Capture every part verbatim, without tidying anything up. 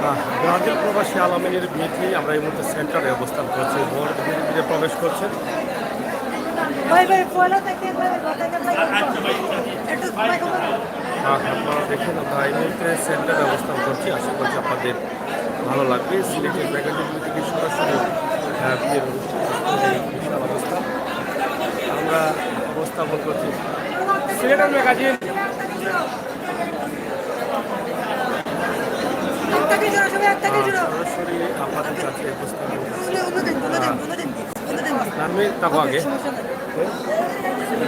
আহ, ব্রাজিল প্রবাসী আলামিনের বিয়ে নিয়ে আমরা এই মুহূর্তে সেন্টারে অবস্থান করছি। বর ধীরে ধীরে প্রবেশ করছেন। ভাই, ভাই, পয়লা থেকে একবার কথা বলতে একটু মাইক্রোফোন। আহ, আপনারা দেখেন, আমরা এই মুহূর্তে সেন্টারে অবস্থান করছি। আশা করছি আপনাদের ভালো লাগবে। সিলেটের মেগাজিন থেকে সরাসরি, আহ, বিয়ের অনুষ্ঠান, এই বিশাল অবস্থা আমরা উপস্থাপন করছি। সিলেটের মেগাজিন। একটা কি জোড়া, সবাই একটা কি জোড়া? সরাসরি আপনাদের কাছে উপস্থাপন করছি। অন্য, অন্য দিন, অন্য দিন, আহ, অন্য দিন, অন্য দিন। আমি তাকো আগে। সমস্যা নাই।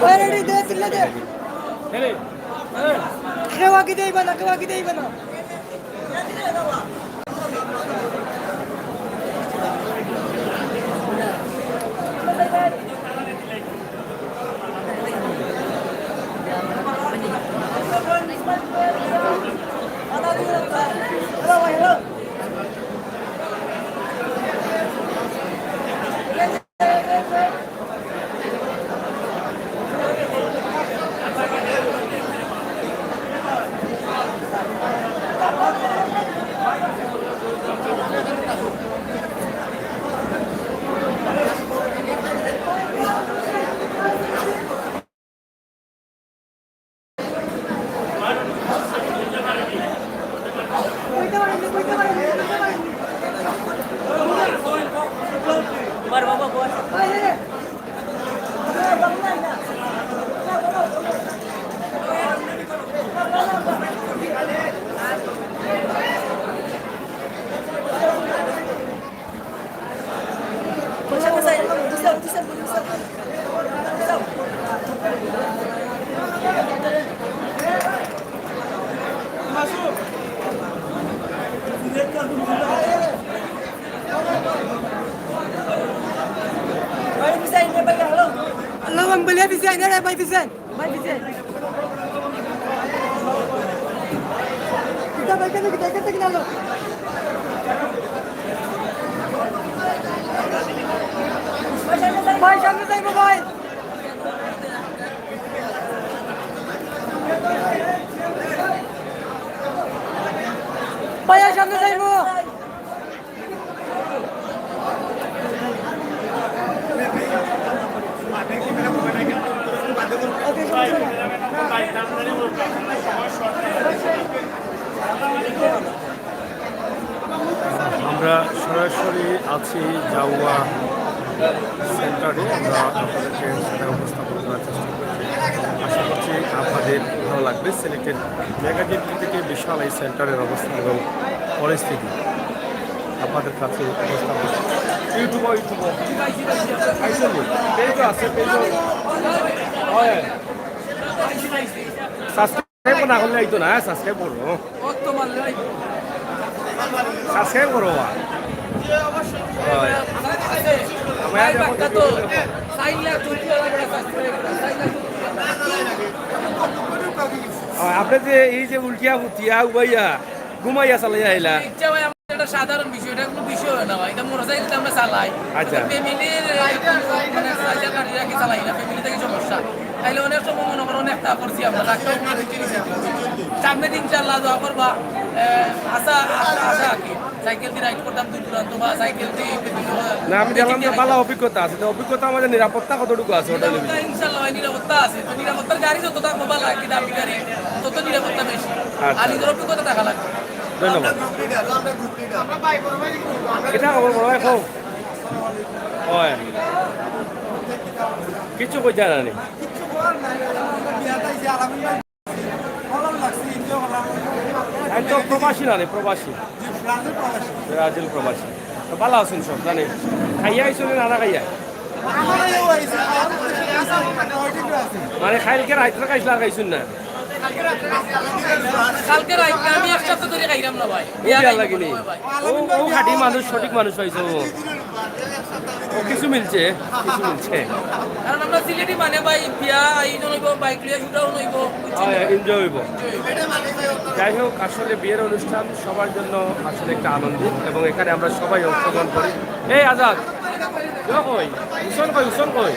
ওই রেডি, দে, চিল্লা দে। কেউ আগে দেইবা না, কেউ আগে দেইবা না। আল্লাহ, আমি বলে দিছি, আইনা রে ভাই, পিছন। ভাই, পিছে। কিতা ভাই, কেন, কিতা, কেন, কেন আলো? ভাই, সামনে যাইবো, ভাই। ভাই, সামনে যাইবো। আমরা সরাসরি আছি জাউয়া সেন্টারে। আমরা আপনাদেরকে সেটা উপস্থাপন করার চেষ্টা করছি। আশা করছি আপনাদের ভালো লাগবে। সিলেটের মেগাজিন থেকে বিশাল এই সেন্টারের অবস্থা এবং পরিস্থিতি আপনাদের কাছে উপস্থাপন। YouTube, YouTube. আইসো নি? পেজও আছে, পেজও। হয়। সাবস্ক্রাইব না করলে আইতো না, সাবস্ক্রাইব করবো। সাবস্ক্রাইব করো বা। হয়। আমার ভাই, এখন বাক্কা তো। চার লাখ চৌত্রিশ হাজার subscriber, চার লাখ চৌত্রিশ হাজার। হয়, আপনি যে এই যে উল্টিয়া ফুটিয়া উবাইয়া ঘুমাইয়া চালাইয়া আইলা। ইচ্ছা ভাই, আমার এটা সাধারণ বিষয়, এটা কোনো বিষয় হয় না ভাই। এটা মোটরসাইকেল তো আমরা চালাই। আচ্ছা। ফ্যামিলির, মানে, চাইলে গাড়ি রাখি চালাই না, ফ্যামিলি থেকে সমস্যা। তাইলে অনেক সময় মনে করো অনেক তা করছি আমরা, ডাক্তার ওখানে দেখতে গেছি। সামনে দিন ইনশাআল্লাহ দোয়া করবা, এ, আশা, আশা, আশা আর কি। সাইকেল দিয়ে রাইড করতাম দূর দূরান্ত বা সাইকেল দিয়ে বিভিন্ন না, আমি দেখলাম যে ভালো অভিজ্ঞতা আছে, তো অভিজ্ঞতা আমাদের নিরাপত্তা কতটুকু আছে ওটা নিয়ে? নিরাপত্তা ইনশাআল্লাহ ভাই, নিরাপত্তা আছে। তো নিরাপত্তার গাড়ি যত থাকবো ভালো আর কি, দামি গাড়ি, তত নিরাপত্তা বেশি। আচ্ছা। আর নিজের অভিজ্ঞতা থাকা লাগবে। ধন্যবাদ। এটা খবর বড় ভাই, কও। হয়। কিচ্ছু কইতে জানা নেই। আমি তো প্রবাসী না রে, প্রবাসী। ব্রাজিল প্রবাসী। তো ভালো আছেন সব, জানি। খাইয়া আইসো না, না খাইয়া? মানে, কালকে রাইত খাইছিল আর খাইছুন না? কালকে রাইত আমি এক সপ্তাহ ধরে খাইলাম না ভাই। ও বিয়া লাগেনি? ও, ও খাঁটি মানুষ, সঠিক মানুষ পাইছো। ও কিছু মিলছে, কিছু মিলছে। কারণ আমরা সিলেটি মানে ভাই, বিয়া আয়োজন হইব, বাইক লইয়া শুটাও হইব, বুঝছেন? হ্যাঁ, এনজয় হইব। যাই হোক, আসলে বিয়ের অনুষ্ঠান সবার জন্য আসলে একটা আনন্দ, এবং এখানে আমরা সবাই অংশগ্রহণ করি। এই আজাদ, ইয়া কই? হুসেন কই? হুসেন কই?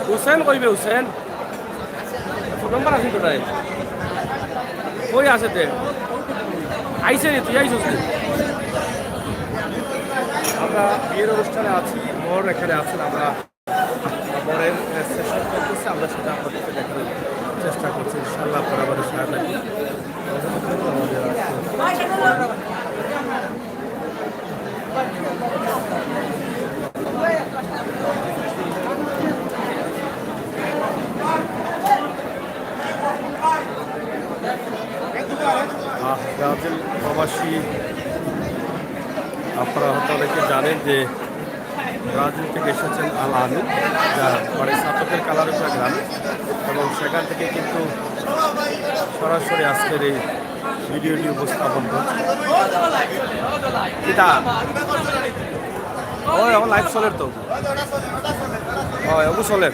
হুসেন কইবে হুসেন? ফোন নাম্বার আছে তো তাই? কই আছে তে? আইছে রে, তুই আইছস নি? আমরা বিয়ের অনুষ্ঠানে আছি, বর এখানে আছেন, আমরা বরের, এ, সেশন করতেছি, আমরা সেটা আপনাদেরকে দেখানোর চেষ্টা করছি। ইনশাআল্লাহ আপনারা আমাদের সাথে থাকবেন। আহ, ব্রাজিল প্রবাসী, আপনারা হয়তো অনেকে জানেন যে ব্রাজিল থেকে এসেছেন আল আমিন, যার বাড়ি সাতকের কালারুকা গ্রামে, এবং সেখান থেকে কিন্তু সরাসরি আজকের এই ভিডিওটি উপস্থাপন করছে। কিতা? ওই, এখন লাইভ চলের তো। ওই, এখন চলের।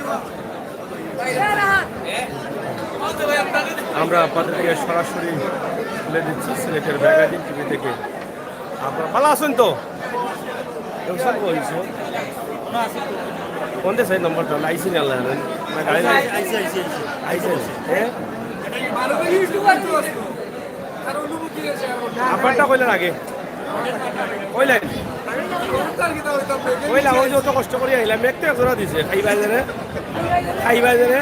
আমরা আপনাদেরকে সরাসরি তুলে দিচ্ছি সিলেটের ম্যাগাজিন টিভি থেকে। আপনারা ভালো আছেন তো? ব্যবসা কইছো? কোন দেশে নম্বরটা? লাইসি না লাগে? না, গাড়ি নাই? আইসি, আইসি, আইসি। আইসি, আইসি। হ্যাঁ? আপনারটা কইলেন আগে। কইলেন? কইলা, ওই যে অত কষ্ট করে আইলাম, মেঘ তো একজোড়া দিছে, খাইবা জানে, খাইবা জানে।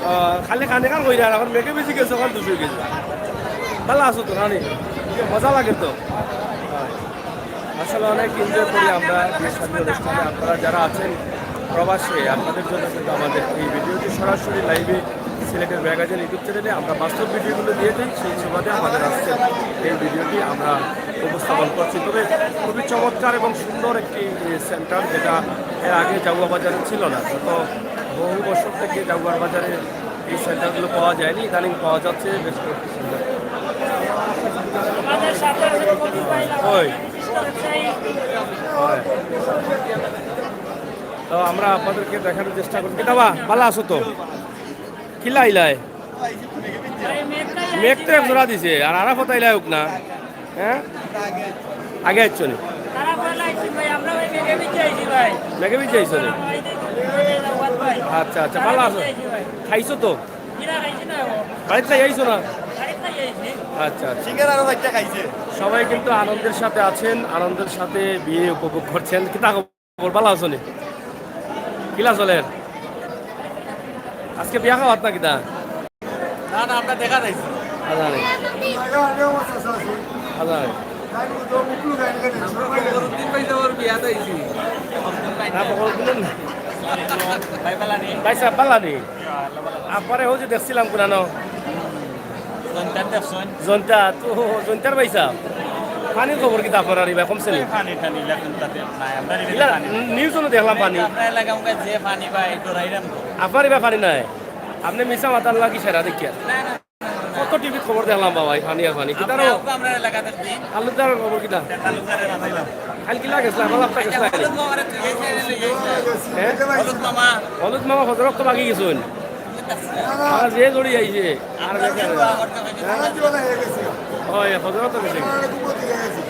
আহ, খালি কানে কান কইরা, আর এখন মেঘে বেশি গেছে, ওখান দুশো গেছে। ভালো আছো তো, রানী? মজা লাগে তো। আসলে অনেক এনজয় করি আমরা বিয়ের শাদী অনুষ্ঠানে। আপনারা যারা আছেন প্রবাসে, আপনাদের জন্য কিন্তু আমাদের এই ভিডিওটি সরাসরি লাইভে সিলেটের ম্যাগাজিন YouTube চ্যানেলে আমরা বাস্তব ভিডিওগুলো দিয়ে দিই, সেই সুবাদে আমাদের আজকের এই ভিডিওটি আমরা উপস্থাপন করছি। তবে খুবই চমৎকার এবং সুন্দর একটি, এ, সেন্টার, যেটা এর আগে জাউয়া বাজারে ছিল না। গত বহু বছর থেকে জাগুয়ার বাজারে এই সেন্টারগুলো পাওয়া যায়নি, ইদানিং পাওয়া যাচ্ছে বেশ কয়েকটি সেন্টার। ওই। হয়। তো আমরা আপনাদেরকে দেখানোর চেষ্টা করছি। কিতা বা, ভালা আছো তো? কিলা আইলায়? মেঘ তো এক জোড়া দিছে, আর আরাফাত আইলায় হোক না। হ্যাঁ? আগে আইছো নি? মেঘে ভিজে আইছো নি? আচ্ছা, আচ্ছা, ভালা আছো? খাইছো তো? বাড়িত থাকি আইছো না? আচ্ছা, আচ্ছা। সিঙ্গারা আরো চাইরটা খাইছে। সবাই কিন্তু আনন্দের সাথে আছেন, আনন্দের সাথে বিয়ে উপভোগ করছেন। কিতা খবর, ভালা আছো নি? কিলা চলের? আজকে বিয়া খাওয়াত না কিতা? না, না, আমরা দেখা যাইছি। আজারে। আজারে। ফখরুদ্দিন ভাই তো ওর বিয়াত আইছি। না, ফখরুদ্দিন না। ভাই সাহেব, ভালা নি? আফারে অউ যে দেখছিলাম কুনানো। জৈন্তাত দেখছইন? জৈন্তাত, ও, জৈন্তার ভাই সাহেব। পানির খবর কিতা আপনারার ইবায়, কমছে নি? পানি টানি লেখুন তাতে নাই, আমরা ইলা পানি। নিউজও দেখলাম পানি। আপনার এলাকা যে পানি ভাই, ডরাইলাম তো। আপনার ইবায় পানি নাই? আপনে মিছা মাতার লাগি সেরা দেখিয়া। না, না। কত টিভিত খবর দেখলাম বাবা, এই পানি আর পানি। কিতা রে? আমরা এলাকাতে দিন। তালুকদারর খবর কিতা? তালুকদারে বানাইলাম। কাইল কিলা গেছলা? আমার আপনার গেছলা কাইল? হলুদ মামারে তুই এই যে এই যে হ্যাঁ? হলুদ মামা। হলুদ মামা হজরত তো বাকি গেছইন। আর যে জড়ি আইছে, আর বেকার। ওই হজরত তো গেছে।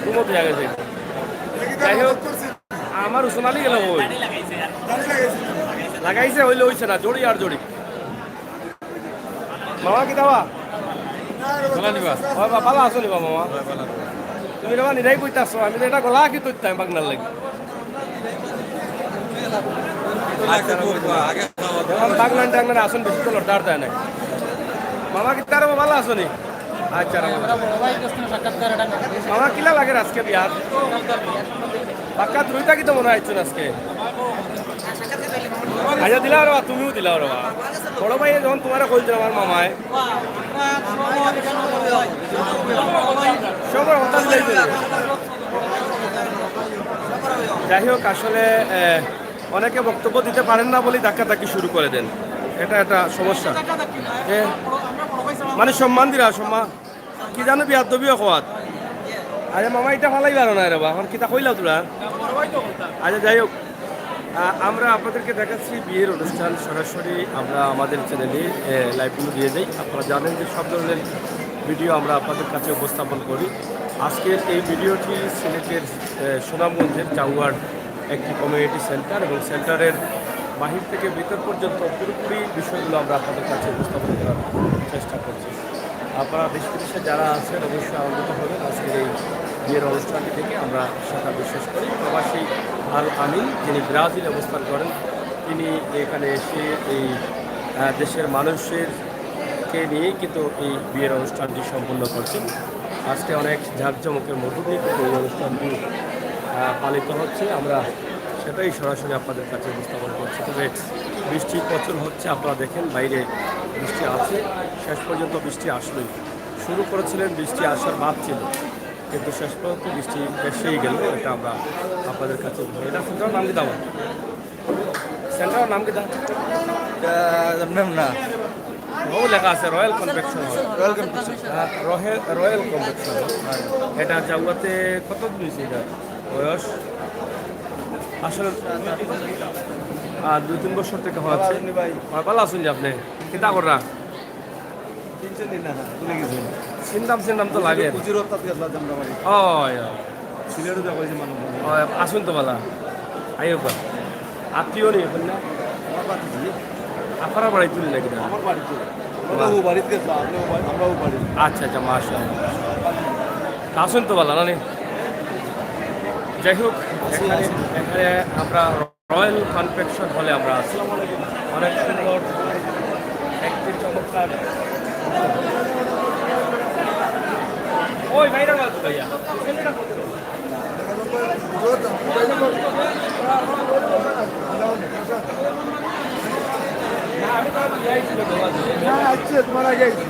ঘুমো দিয়া গেছে। যাই হোক, আমার উসমান আলী গেল কই? লাগাইছে, অইলে অইছে না, জড়ি আর জড়ি। মামা, কিতা বা? ভালা নি বা? অয় বা, ভালা আছো নি বা, মামা? তুমি রে বা নিরাই কইতাছো, আমি তো ইটা গলা কি তৈতাম বাগনার লাগি। আচ্ছা, বল, বল, আগে খাওয়া দাওয়া। এখন বাগনান টাগনান আছইন বেশি তো লড়তার দেয় না। মামা, কিতা রে বা, ভালা আছো নি? আচ্ছা, রাখো। মামা, কিলা লাগের আজকে বিয়াত? বাক্কা দুইটা কি তো মনে হয় আইছো আজকে? আচ্ছা, দিলাও রে বা, তুমিও দিলাও রে বা। বড় ভাই যখন তুমারে কইল যে আমার মামায়। সবার কথা দিলাই তো। যাই হোক, আসলে, এ, অনেকে বক্তব্য দিতে পারেন না বলেই ধাক্কাধাক্কি শুরু করে দেন। এটা একটা সমস্যা। এ, মানে সম্মান দিরা, সম্মান। কি জানো বিয়াদবি অকওয়াত। আরে মামা, ইটা ফালাই পারো না রে বা, এখন কিতা কইলাও তোরা? আচ্ছা, যাই হোক, আ, আমরা আপনাদেরকে দেখাচ্ছি বিয়ের অনুষ্ঠান সরাসরি আমরা আমাদের চ্যানেলে, এ, লাইভগুলো দিয়ে যাই। আপনারা জানেন যে সব ধরনের ভিডিও আমরা আপনাদের কাছে উপস্থাপন করি। আজকের এই ভিডিওটি সিলেটের, এ, সুনামগঞ্জের জাউয়ার একটি কমিউনিটি সেন্টার এবং সেন্টারের বাহির থেকে ভিতর পর্যন্ত পুরোপুরি বিষয়গুলো আমরা আপনাদের কাছে উপস্থাপন করার চেষ্টা করছি। আপনারা দেশ বিদেশে যারা আছেন অবশ্যই আনন্দিত হবেন আজকের এই বিয়ের অনুষ্ঠানটি থেকে। আমরা সেটা বিশ্বাস করি। প্রবাসী আল আমিন, যিনি ব্রাজিলে অবস্থান করেন, তিনি এখানে এসে এই, আহ, দেশের মানুষের কে নিয়েই কিন্তু এই বিয়ের অনুষ্ঠানটি সম্পন্ন করছেন। আজকে অনেক জাঁকজমকের মধ্য দিয়ে কিন্তু এই অনুষ্ঠানটি, আহ, পালিত হচ্ছে। আমরা সেটাই সরাসরি আপনাদের কাছে উপস্থাপন করছি। তবে বৃষ্টি প্রচুর হচ্ছে, আপনারা দেখেন বাইরে বৃষ্টি আছে, শেষ পর্যন্ত বৃষ্টি আসলোই। শুরু করেছিলেন, বৃষ্টি আসার ভাব ছিল, কিন্তু শেষ পর্যন্ত বৃষ্টি এসেই গেল। এটা আমরা আপনাদের কাছে, এটা সেন্টারর নাম কিতা? সেন্টারর নাম কিতা? এটা জানলাম না। ও লেখা আছে royal convention hall. Royal convention. হ্যাঁ, রহে-, রয়্যাল কনভেনশন হল। এটা জাউয়াতে কতদিন হইছে এটা বয়স? আসলে, আহ, দুই তিন বছর থেকে হচ্ছে। ভাই। ভাই, ভালা আছইন নি আপনে? কিতা কররা? চিনছেন নি না? ভুলে গেছেন। চিনতাম, চিনতাম তো লাগে। উজির হত্যাত গেছলা জামরাবাড়ি। ও, ইয়া। সিলেটও দেখা হয়েছে মানুষ। ও, আছইন তো ভালা। আইও বা। আত্মীয় নি এখন না? আমার বাড়িত নি। আপনার বাড়িত নি নাকি না? আমার বাড়িত। বাহ। আমরা ও বাড়িত গেছলাম, আপনি ও বাড়ি, আমরা ও বাড়ি। আচ্ছা, আচ্ছা, মাশাআল্লাহ। তা আছইন তো ভালা, না নি? যাই হোক, এখানে, এখানে আমরা রয়্যাল কনভেনশন হলে আমরা আছি। অনেক সুন্দর, একটি চমৎকার। ওই ভাইরা, ভাইয়া। না, আচ্ছা, তোমার আগে আইছি।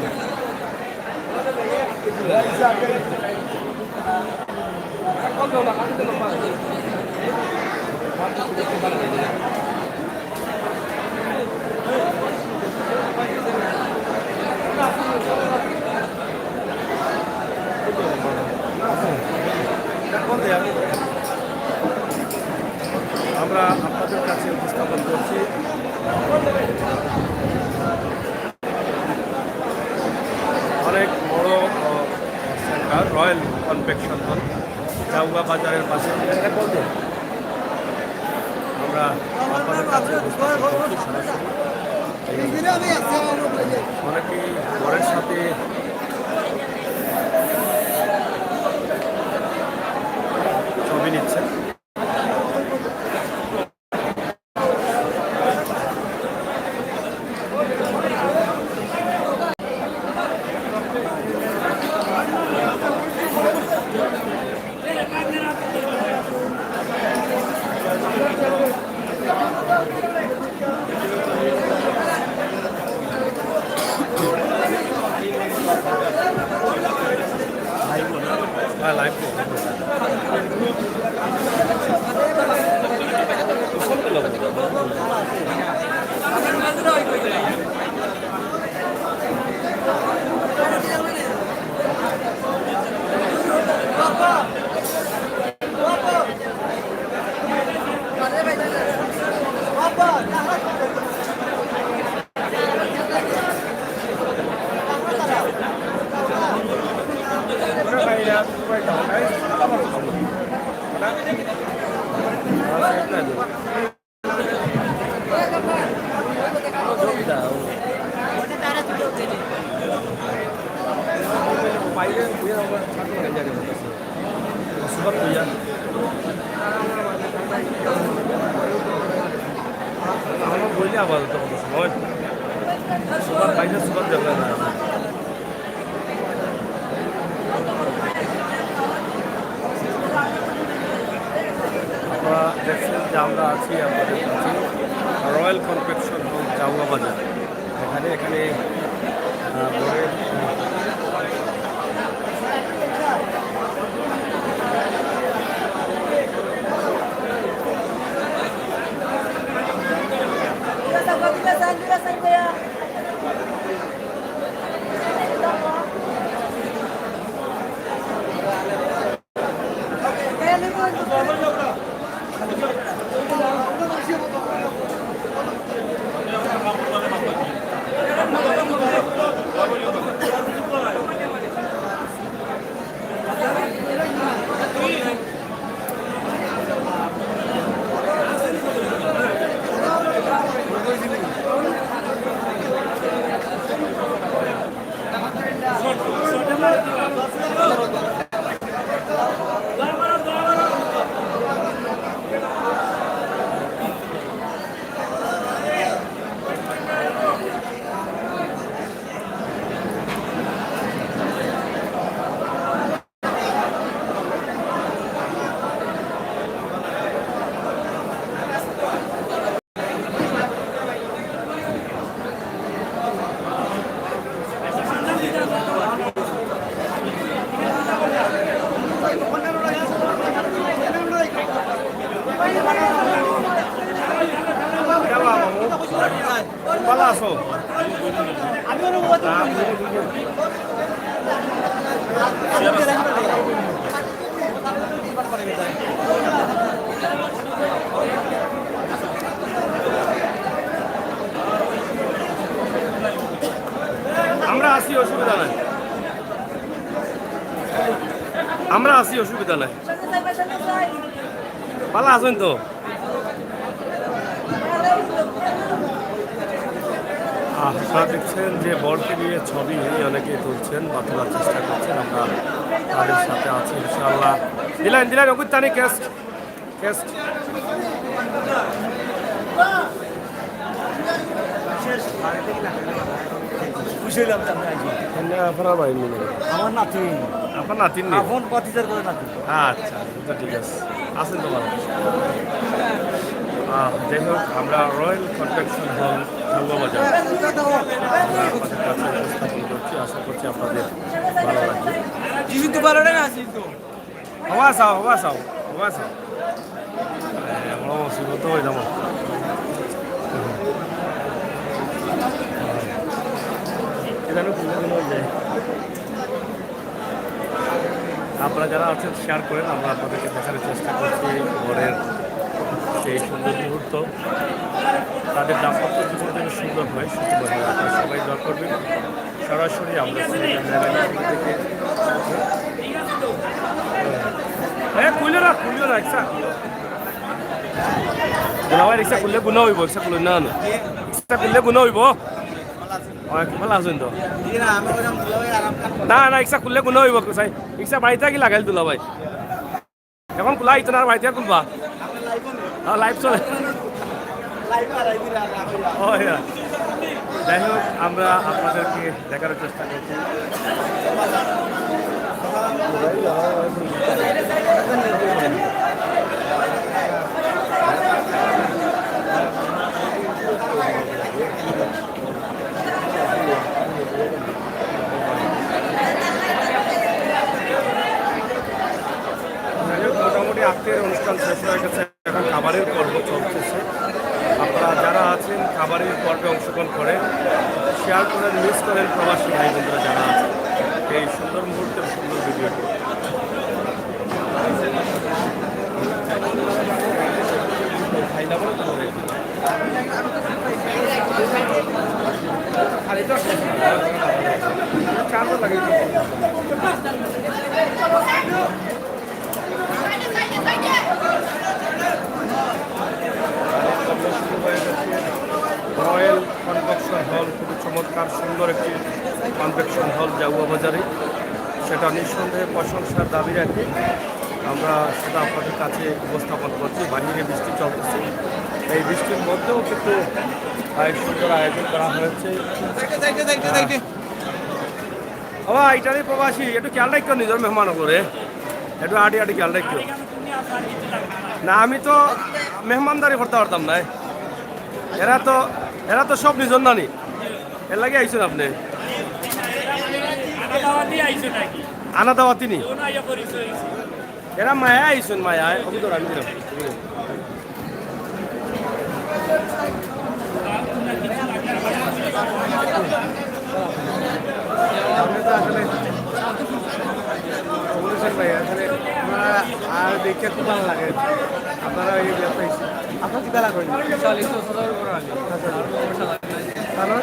কনভেনশন হল, জাউগা বাজারের পাশে। আমরা আপনাদের কাছে উপস্থাপন করছি সরাসরি। অনেকেই বরের সাথে ছবি নিচ্ছেন। সুপার কইয়া। আমার বইলে আবার তো কত সময়। সুপার পাইলে সুপার দেখলে না। আপনারা দেখছেন যে আমরা আছি আপনাদের কাছে রয়্যাল কনভেনশন হল জাউগা বাজার। এখানে, এখানে, আহ, বরের, আহ, ভালো আছো? আমরা আছি, অসুবিধা নাই। আমরা আছি, অসুবিধা নাই। ভালো আছেন তো? আহ, আপনারা দেখছেন যে বরকে নিয়ে ছবি অনেকেই তুলছেন বা তোলার চেষ্টা করছেন। আমরা তাদের সাথে আছি ইনশাআল্লাহ। দিলাইন, দিলাইন, অকুত তানি কেস, কেস। খুশি হইলাম তো আমরা আইছি। এমনি আপনার ভাই মিলে। আমার নাতিন। আপনার নাতিন নি? আপন ভাতিজার করে নাতিন। আচ্ছা, তো ঠিক আছে। আছেন তো ভালো। আহ, যাই হোক, আমরা রয়্যাল কনভেনশন হল, জাউগা বাজার। আমরা আপনাদের কাছে উপস্থাপন করছি, আশা করছি আপনাদের ভালো লাগবে। জীবিত পারো না, জীবিত। হবা চাও, হবা চাও, হবা চাও। এ, বড় মুসিবত হয়ে যাবো। এ জানো কোন দিন হয়ে যায়? আপনারা যারা আছেন শেয়ার করেন, আমরা আপনাদেরকে দেখানোর চেষ্টা করছি ঘরের সেই সুন্দর মুহূর্ত। তাদের দাম্পত্য জীবন যেন সুন্দর হয়, সুন্দর হয়। আপনারা সবাই দোয়া করবেন। সরাসরি আমরা সিলেটের মেরানীপুর থেকে এ, খুলিও না, খুলিও না, রিক্সা। দুলাভাই, রিক্সা খুললে গুনা অইবো, রিক্সা খুললে না, না। রিক্সা খুললে গুনা অইবো। অয়, ভালা আছইন তো? না, না, রিক্সা খুললে গুনা অইবো, কইছাই। রিক্সা বাড়িত কি লাগাইল দুলাভাই? অখন খুলা অইতো না, আর বাড়িত খুলবা? হ্যাঁ, live চলে। অয়, অয়। যাই হোক, আমরা আপনাদেরকে দেখার চেষ্টা করছি। যাই হোক, মোটামুটি আজকের অনুষ্ঠান শেষ হয়ে গেছে। এখন খাবারের পর্ব চলতেছে। আপনারা যারা আছেন, খাবারের পর্বে অংশগ্রহণ করেন, share করেন, miss করেন, প্রবাসী ভাই বন্ধুরা যারা আছেন, এই সুন্দর মুহূর্তের সুন্দর ভিডিওটি। রয়্যাল কনভেনশন হল, খুবই চমৎকার, সুন্দর একটি কনভেনশন হল জাউয়া বাজারে। সেটা নিঃসন্দেহে প্রশংসার দাবি রাখে। আমরা সেটা আপনাদের কাছে উপস্থাপন করছি। বাইরে বৃষ্টি চলতেছে, এই বৃষ্টির মধ্যেও কিন্তু, আহ, সুন্দর আয়োজন করা হয়েছে। বাবা, ইটালি প্রবাসী, একটু খেয়াল রাখিও নিজের মেহমান করে, একটু আটি আটি খেয়াল রাখিও। না, আমি তো মেহমানদারি করতে পারতাম না। এরা তো, এরা তো সব নিজর নানি। এর লাগি আইছইন আপনে? আনাদাওয়াতি আইছে নাকি? আনাদাওয়াতি নি? কেউ না আইয়া পরিচয় হইছে। এরা মায়া আইছইন, মায়া। অবি ধর, আমি দিলাম। আপনি তো আসলে বলেছেন ভাই, আসলে আপনারা আর দেখে খুব ভালো লাগে। আপনারা এই ব্যবসায়ী, আপনার কি বেলা করেন? চল্লিশ বছর করে আমি। আচ্ছা। আর মশলা। কারণ?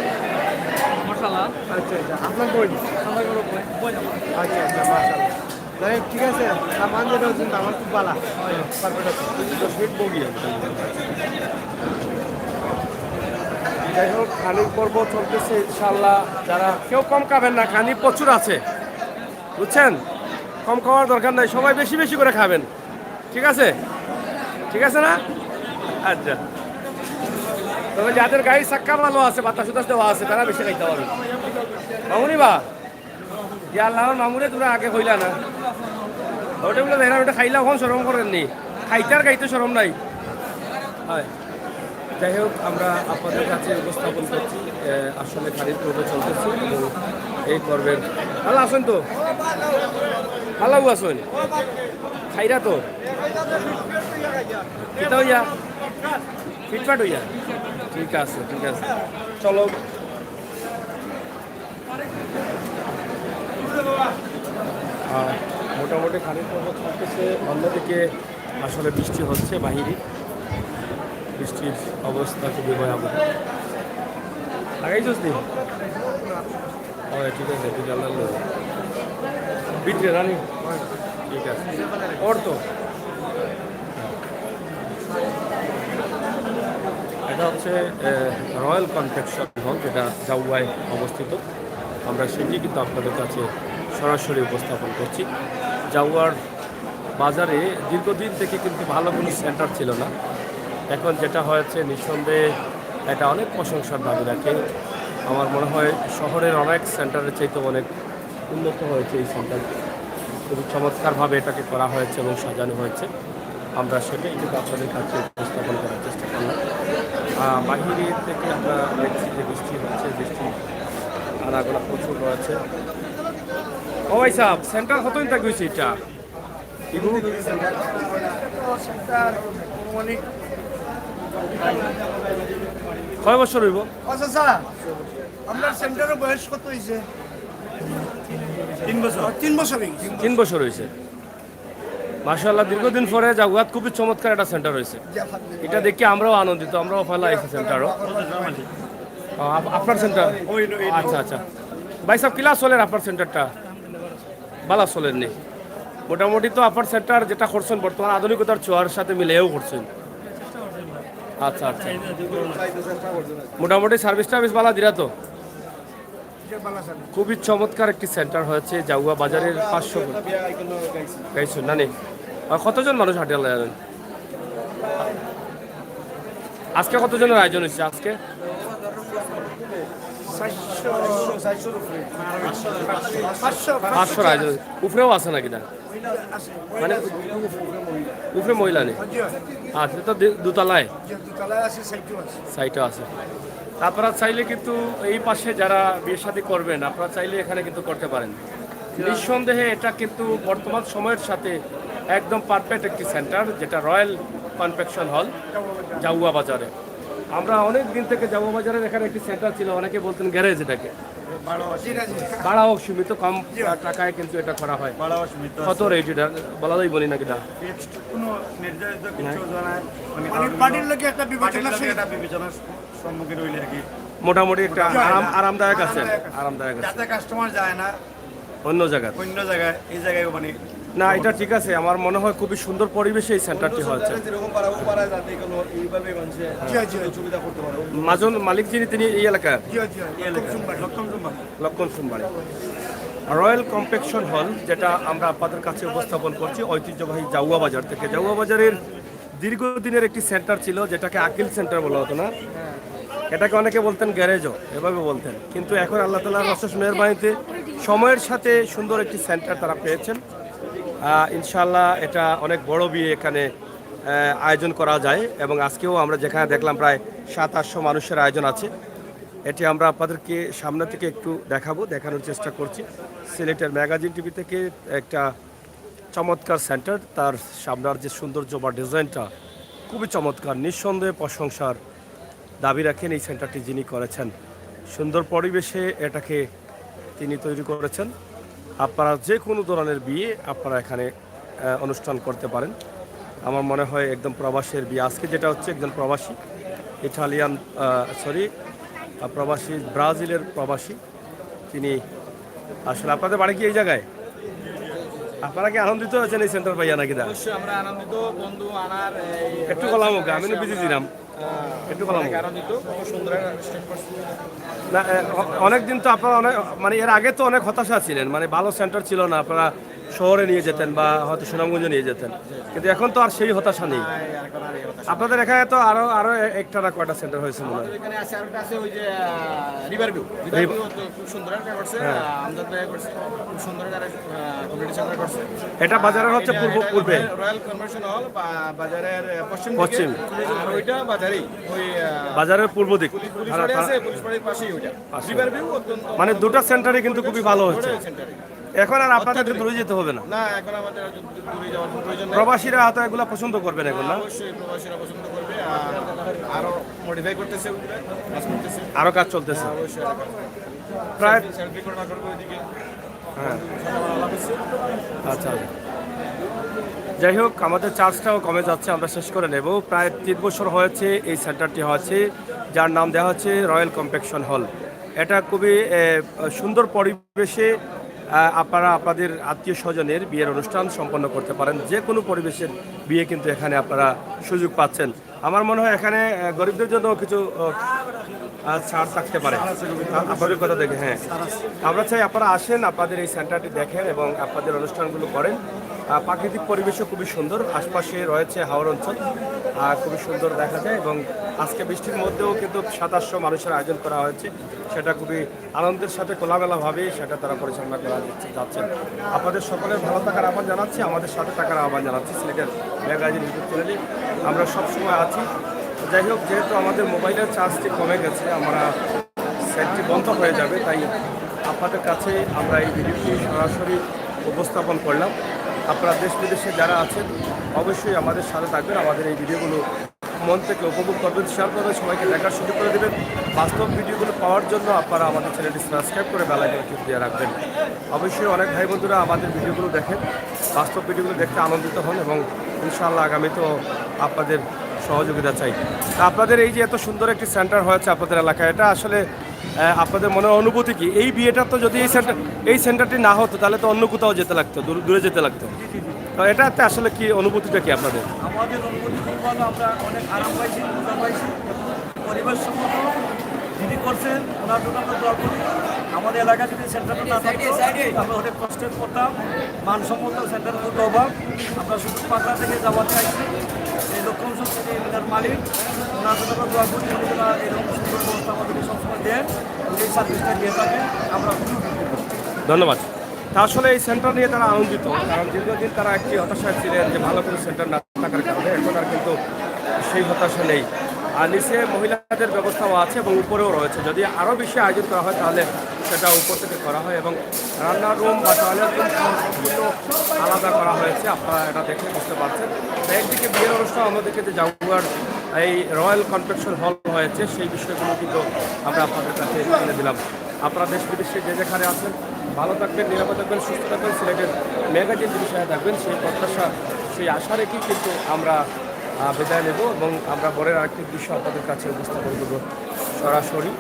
মশলা। আচ্ছা, আচ্ছা। আপনার বই? আমার বড় বই। বই আমার। আচ্ছা, আচ্ছা, মাশাআল্লাহ। যাই হোক, ঠিক আছে, সামান যেটা হচ্ছে, আমার খুব ভালা। Perfect আছে। দশ মিনিট বগি আছে। যাই হোক, খানির পর্ব চলতেছে, ইনশাআল্লাহ। যারা কেউ কম খাবেন না, খানি প্রচুর আছে, বুঝছেন? কম খাওয়ার দরকার নাই, সবাই বেশি বেশি করে খাবেন, ঠিক আছে? ঠিক আছে না? আচ্ছা, তবে যাদের গাড়ি চাক্কা ভালো আছে, বাতাস উতাস দেওয়া আছে, তারা বেশি খাইতে পারবে। মামুনি বা, ইয়া আল্লাহ, আমার মামুরে তোমরা আগে কইলা না। ওটা বলে দেখলাম, ওটা খাইলা, অখন শরম করেননি, খাইতে আর খাইতে শরম নাই। হয়, যাই হোক, আমরা আপনাদের কাছে উপস্থাপন করছি, আহ, আসলে খানির পর্ব চলতেছে এবং এই পর্বের ভালা আছইন তো? ভালা আছইন? খাইরা তো? কিতা হইয়া? ফিটফাট হইয়া? ঠিক আছে, ঠিক আছে, চলো। আহ, মোটামুটি খানির পর্ব চলতেছে, অন্যদিকে আসলে বৃষ্টি হচ্ছে বাইরে, বৃষ্টির অবস্থা খুবই ভয়াবহ। লাগাইছস নি? ও, ঠিক আছে, তুই জানাল। ভিতরে রানি? ঠিক আছে। ওর তো। এটা হচ্ছে, আহ, রয়্যাল কনভেনশন হল, যেটা জাউয়ায় অবস্থিত। আমরা সেটি কিন্তু আপনাদের কাছে সরাসরি উপস্থাপন করছি। জাউয়ার বাজারে দীর্ঘদিন থেকে কিন্তু ভালো কোনো সেন্টার ছিল না। এখন যেটা হয়েছে, নিঃসন্দেহে এটা অনেক প্রশংসার দাবি রাখে। আমার মনে হয় শহরের অনেক সেন্টারের চাইতে অনেক উন্নত হয়েছে এই সেন্টারটি। খুবই চমৎকারভাবে এটাকে করা হয়েছে এবং সাজানো হয়েছে। আমরা সেটাই কিন্তু আপনাদের কাছে উপস্থাপন করার চেষ্টা করলাম। আহ, বাহিরে থেকে আমরা দেখছি যে বৃষ্টি হচ্ছে, বৃষ্টি আনাগোনা প্রচুর রয়েছে। ও ভাই সাহেব, সেন্টার কতদিন থেকে হয়েছে এটা? কয় বছর হইব? আচ্ছা, স্যার, আপনার সেন্টারের বয়স কত হয়েছে? তিন বছর। তিন বছর হয়ে গেছে। তিন বছর হয়েছে। মাশাআল্লাহ, দীর্ঘদিন পরে জাউয়াত খুবই চমৎকার একটা সেন্টার হয়েছে। জি, আলহামদুলিল্লাহ। এটা দেখে আমরাও আনন্দিত, আমরাও পয়লা আইছি সেন্টারও। ও, আপ-, আপনার সেন্টার? ওই, ওই, ওই। আচ্ছা, আচ্ছা। ভাই সাহেব, কিলা চলের আপনার সেন্টারটা? ভালা চলের নি? মোটামুটি তো আপনার সেন্টার যেটা করছেন বর্তমান আধুনিকতার ছোঁয়ার সাথে মিলিয়েও করছেন। আচ্ছা, আচ্ছা। মোটামুটি সার্ভিস টার্ভিস ভালা দিরা তো? খুবই চমৎকার একটি সেন্টার হয়েছে জাউয়া বাজারের পাঁচশো। গাইছুন না নি? আর কতজন মানুষ হাঁটিয়া জানেন? আজকে কতজনের আয়োজন হয়েছে আজকে? পাঁচশোর আয়োজন। উপরেও আছে নাকি না? মানে উপরে মহিলা নেই? আচ্ছা, তো দু-, দোতলায়? সাইডও আছে। আপনারা চাইলে কিন্তু এই পাশে যারা বিয়ে শাদী করবেন, আপনারা চাইলে এখানে কিন্তু করতে পারেন। নিঃসন্দেহে এটা কিন্তু বর্তমান সময়ের সাথে একদম পারফেক্ট একটি সেন্টার, যেটা রয়্যাল কনভেনশন হল জাউয়া বাজারে। আমরা অনেক দিন থেকে জাউয়া বাজারের এখানে একটি সেন্টার ছিল, অনেকে বলতেন গ্যারেজ এটাকে। ভাড়াও সীমিত, কম টাকায় কিন্তু এটা করা হয়। কত রেট এটা বলা যাইব নি নাকি না? ফিক্সড কোনো নির্ধারিত কিছু জানা, মানে, মানে, কারণ পার্টির লোকে একটা বিবেচনা পার্টির লোকে একটা বিবেচনার সম্মুখীন হইলে আর কি। মোটামুটি একটা আরাম, আরামদায়ক আছে, আরামদায়ক আছে। যাতে কাস্টমার যায় না অন্য জায়গায়। অন্য জায়গায়, এই জায়গায় মানে না, এটা ঠিক আছে। আমার মনে হয় খুবই সুন্দর পরিবেশে এই সেন্টারটি হয়েছে। যেরকম পারা, ও পারা যাতে কোনো এইভাবে মানুষের জি, জি। সুযোগ সুবিধা করতে পারে। মাজন মালিক যিনি, তিনি এই এলাকার? জি, জি। এই এলাকার। লক্ষণ সোমবার। লক্ষণ সোমবারে। রয়্যাল কনভেনশন হল, যেটা আমরা আপনাদের কাছে উপস্থাপন করছি ঐতিহ্যবাহী জাউয়া বাজার থেকে। জাউয়া বাজারের দীর্ঘদিনের একটি সেন্টার ছিল, যেটাকে আকিল সেন্টার বলা হতো না, এটাকে অনেকে বলতেন গ্যারেজও, এভাবে বলতেন। কিন্তু এখন আল্লাহ তাআলার অশেষ মেহেরবানিতে সময়ের সাথে সুন্দর একটি সেন্টার তারা পেয়েছেন। আহ, ইনশাআল্লাহ এটা অনেক বড় বিয়ে এখানে, আহ, আয়োজন করা যায় এবং আজকেও আমরা যেখানে দেখলাম প্রায় সাত আটশো মানুষের আয়োজন আছে। এটি আমরা আপনাদেরকে সামনে থেকে একটু দেখাবো, দেখানোর চেষ্টা করছি। সিলেটের ম্যাগাজিন টিভি থেকে একটা চমৎকার সেন্টার, তার সামনের যে সৌন্দর্য বা ডিজাইনটা খুবই চমৎকার, নিঃসন্দেহে প্রশংসার দাবি রাখেন এই সেন্টারটি যিনি করেছেন। সুন্দর পরিবেশে এটাকে তিনি তৈরি করেছেন। আপনারা যে কোনো ধরনের বিয়ে আপনারা এখানে, আহ, অনুষ্ঠান করতে পারেন। আমার মনে হয় একদম প্রবাসের বিয়ে, আজকে যেটা হচ্ছে একজন প্রবাসী ইটালিয়ান, আহ, সরি, আহ, প্রবাসী, ব্রাজিলের প্রবাসী, তিনি আসলে আপনাদের বাড়ি কি এই জায়গায়? আপনারা কি আনন্দিত হয়েছেন এই সেন্টার পাইয়া নাকি দা? অবশ্যই আমরা আনন্দিত, বন্ধু আনার এই একটু কলাম হোক, আমি বিজি ছিলাম। আহ, একটু কলাম অনেক হোক। আনন্দিত, খুব সুন্দর একটা স্টেপ করছে। না, এ, অ-, অনেক দিন তো আপনারা অনেক, মানে, এর আগে তো অনেক হতাশা ছিলেন, মানে, ভালো সেন্টার ছিল না, আপনারা শহরে নিয়ে যেতেন বা হয়তো সুনামগঞ্জে নিয়ে যেতেন, কিন্তু এখন তো আর সেই হতাশা নেই। না, এখন আর এই হতাশা নেই। আপনাদের এখানে তো আরো, আরো এ-, একটা না কয়টা সেন্টার হয়েছে মনে হয়। আমাদের এখানে আছে, আরেকটা আছে ওই যে, আহ, রিভার ভিউ। রিভার ভিউ তো খুব সুন্দর একটা করছে, হ্যাঁ। আহ, আমজাদ ভাই করছে, খুব সুন্দর একটা, আহ, কমিউনিটি সেন্টার করছে। এটা বাজারের আর হচ্ছে এটা, পূর্ব, এটা পূর্বে। রয়্যাল কনভেনশন হল বা বাজারের, আহ, পশ্চিম দিকে। পশ্চিম। আর ওইটা বাজারেই, ওই, আহ, বাজারের পূর্ব দিক। পুলিশ, পুলিশ আর বাড়ি তার আছে, পুলিশ বাড়ির পাশেই ওইটা। পাশে। রিভার ভিউ অত্যন্ত মানে দুটো সেন্টারই কিন্তু খুবই ভালো হচ্ছে। দুটো সেন্টারই। এখন আর আপনাদের অত্যাধুনিক। দূরে যেতে হবে না। না, এখন আমাদের আর দূরে যাওয়ার কোনো প্রয়োজন নেই। প্রবাসীরা হয়তো এগুলা পছন্দ করবেন এখন, না? অবশ্যই প্রবাসীরা পছন্দ করবে। আর আরো মডিফাই করতেছে, কাজ করতেছে। আরো কাজ চলতেছে। হ্যাঁ, অবশ্যই আরো কাজ। প্রায় সেলফি, সেলফি কর্নার করবে ওইদিকে। হ্যাঁ। আচ্ছা। যাই হোক, আমাদের চার্জটাও কমে যাচ্ছে, আমরা শেষ করে নেব। প্রায় তিন বছর হয়েছে এই সেন্টারটি হয়েছে, যার নাম দেওয়া হচ্ছে রয়্যাল কনভেনশন হল। এটা খুবই, এ, সুন্দর পরিবেশে, আ, আপনারা আপনাদের আত্মীয় স্বজনের বিয়ের অনুষ্ঠান সম্পন্ন করতে পারেন। যে কোনো পরিবেশের বিয়ে কিন্তু এখানে আপনারা সুযোগ পাচ্ছেন। আমার মনে হয় এখানে, আহ, গরিবদের জন্য কিছু, আহ, আহ, ছাড় থাকতে পারে। আপনাদের কথা দেখে, হ্যাঁ। আমরা চাই আপনারা আসেন, আপনাদের এই সেন্টারটি দেখেন এবং আপনাদের অনুষ্ঠানগুলো করেন। আহ, প্রাকৃতিক পরিবেশও খুবই সুন্দর, আশপাশে রয়েছে হাওর অঞ্চল, আহ, খুবই সুন্দর দেখা যায়। এবং আজকে বৃষ্টির মধ্যেও কিন্তু সাতাশশো মানুষের আয়োজন করা হয়েছে, সেটা খুবই আনন্দের সাথে খোলামেলাভাবে সেটা তারা পরিচালনা করা যাচ্ছে, যাচ্ছেন। আপনাদের সকলের ভালো থাকার আহ্বান জানাচ্ছি, আমাদের সাথে থাকার আহ্বান জানাচ্ছি সিলেটের ম্যাগাজিন YouTube চ্যানেলে। আমরা সবসময় আছি। যাই হোক, যেহেতু আমাদের মোবাইলের চার্জটি কমে গেছে, আমরা সেটটি বন্ধ হয়ে যাবে, তাই আপনাদের কাছে আমরা এই ভিডিওটি সরাসরি উপস্থাপন করলাম। আপনারা দেশ বিদেশে যারা আছেন, অবশ্যই আমাদের সাথে থাকবেন, আমাদের এই ভিডিওগুলো মন থেকে উপভোগ করবেন, শেয়ার করবেন, সবাইকে দেখার সুযোগ করে দেবেন। বাস্তব ভিডিওগুলো পাওয়ার জন্য আপনারা আমাদের চ্যানেলটি সাবস্ক্রাইব করে বেল আইকনে টিপ দিয়ে রাখবেন। অবশ্যই অনেক ভাই বন্ধুরা আমাদের ভিডিওগুলো দেখেন, বাস্তব ভিডিওগুলো দেখতে আনন্দিত হন এবং ইনশাআল্লাহ আগামীতেও আপনাদের সহযোগিতা চাই। তা আপনাদের এই যে এত সুন্দর একটি সেন্টার হয়েছে আপনাদের এলাকায়, এটা আসলে আহ, আপনাদের মনের অনুভূতি কি? এই বিয়েটা তো যদি এই সেন্টার এই সেন্টারটি না হতো, তাহলে তো অন্য কোথাও যেতে লাগতো, দূর- দূরে যেতে লাগতো। তো এটাতে আসলে কি অনুভূতিটা কি আপনাদের? আমাদের অনুভূতি খুব ভালো, আমরা অনেক আরাম পাইছি, মজা পাইছি। পরিবেশ সম্মত যিনি করছেন, ওনার জন্য আমরা দোয়া করি। আমাদের এলাকা যদি সেন্টারটা না থাকতো, আমরা অনেক কষ্টে পড়তাম। মানসম্মত সেন্টার খুব অভাব। আমরা শুধু পাতা থেকে যাওয়ার চাইছি। এই লক্ষ্য অংশ থেকে এটার মালিক, ওনার জন্য আমরা দোয়া করি, উনি যেন এরকম সুন্দর ব্যবস্থা আমাদেরকে সবসময় দেন, এই সার্ভিসটা দিয়ে থাকেন। আমরা খুবই উপকৃত। ধন্যবাদ। তা আসলে এই সেন্টার নিয়ে তারা আনন্দিত, কারণ দীর্ঘদিন তারা একটি হতাশায় ছিলেন যে ভালো কোনো সেন্টার না থাকার কারণে। এখন আর কিন্তু সেই হতাশা নেই। আর নিচে মহিলাদের ব্যবস্থাও আছে এবং উপরেও রয়েছে। যদি আরও বেশি আয়োজন করা হয়, তাহলে সেটা উপর থেকে করা হয় এবং রান্নার রুম বা টয়লেট রুম সম্পূর্ণ আলাদা করা হয়েছে। আপনারা এটা দেখে বুঝতে পারছেন। তো একদিকে বিয়ের অনুষ্ঠান, অন্যদিকে যে জাগুয়ার এই রয়্যাল কনভেনশন হল হয়েছে, সেই বিষয়গুলো কিন্তু আমরা আপনাদের কাছে তুলে দিলাম। আপনারা দেশ বিদেশে যে যেখানে আছেন, ভালো থাকবেন, নিরাপদ থাকবেন, সুস্থ থাকবেন, সিলেটের ম্যাগাজিন যদি সাথে থাকবেন, সেই প্রত্যাশা, সেই আশা রেখেই কিন্তু আমরা আহ, বিদায় নেব এবং আমরা বরের আরেকটি দৃশ্য আপনাদের কাছে উপস্থাপন করব সরাসরি।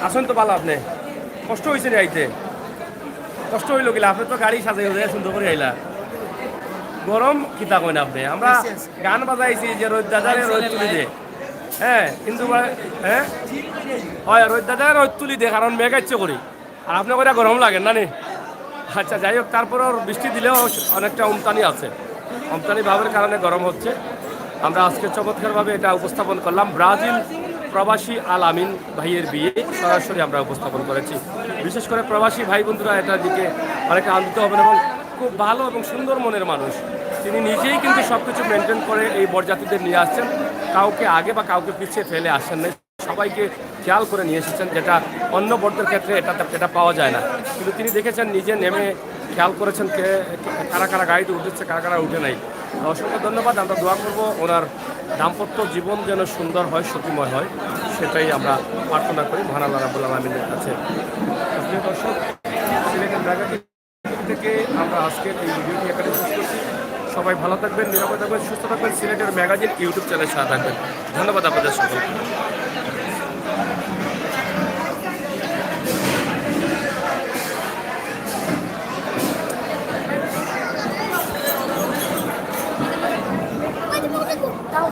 আছেন তো ভালো আপনি? কষ্ট হয়েছে নি আইতে? কষ্ট হইল গেলে আপনি তো গাড়ি সাজাই সাজাই সুন্দর করে আইলা। গরম কিতা কইন আপনি? আমরা গান বাজাইছি যে রোদ দাদারে রোদ তুলি দে, হ্যাঁ, কিন্তু বা- হ্যাঁ, হয় রোদ দাদারে রোদ তুলি দে, কারণ মেঘ আইছে করি। আর আপনি কইরা গরম লাগে না নি? আচ্ছা, যাই হোক, তারপরেও বৃষ্টি দিলেও অনেকটা আমতানি আছে, আমতানি ভাবের কারণে গরম হচ্ছে। আমরা আজকে চমৎকারভাবে এটা উপস্থাপন করলাম, ব্রাজিল প্রবাসী আল আমিন ভাইয়ের বিয়ে সরাসরি আমরা উপস্থাপন করেছি। বিশেষ করে প্রবাসী ভাই বন্ধুরা এটার দিকে অনেকটা আনন্দিত হবেন এবং খুব ভালো এবং সুন্দর মনের মানুষ। তিনি নিজেই কিন্তু সব কিছু মেনটেন করে এই বরযাত্রীদের নিয়ে আসছেন, কাউকে আগে বা কাউকে পিছিয়ে ফেলে আসেন নাই। সবাইকে খেয়াল করে নিয়ে এসেছেন, যেটা অন্য বরদের ক্ষেত্রে এটা এটা পাওয়া যায় না। কিন্তু তিনি দেখেছেন, নিজে নেমে খেয়াল করেছেন কে, কারা কারা গাড়িতে উঠেছে, কারা কারা উঠে নাই। তো অসংখ্য ধন্যবাদ। আমরা দোয়া করব ওনার দাম্পত্য জীবন যেন সুন্দর হয়, সুখময় হয়, সেটাই আমরা প্রার্থনা করি মহান আল্লাহ রাব্বুল আলামিনের কাছে। তো প্রিয় দর্শক, সিলেটের ম্যাগাজিন থেকে আমরা আজকের এই ভিডিওটি এখানে শেষ করছি। সবাই ভালো থাকবেন, নিরাপদ থাকবেন, সুস্থ থাকবেন। সিলেটের ম্যাগাজিন ইউটিউব চ্যানেল সাথে থাকবেন। ধন্যবাদ আপনাদের সকলকে।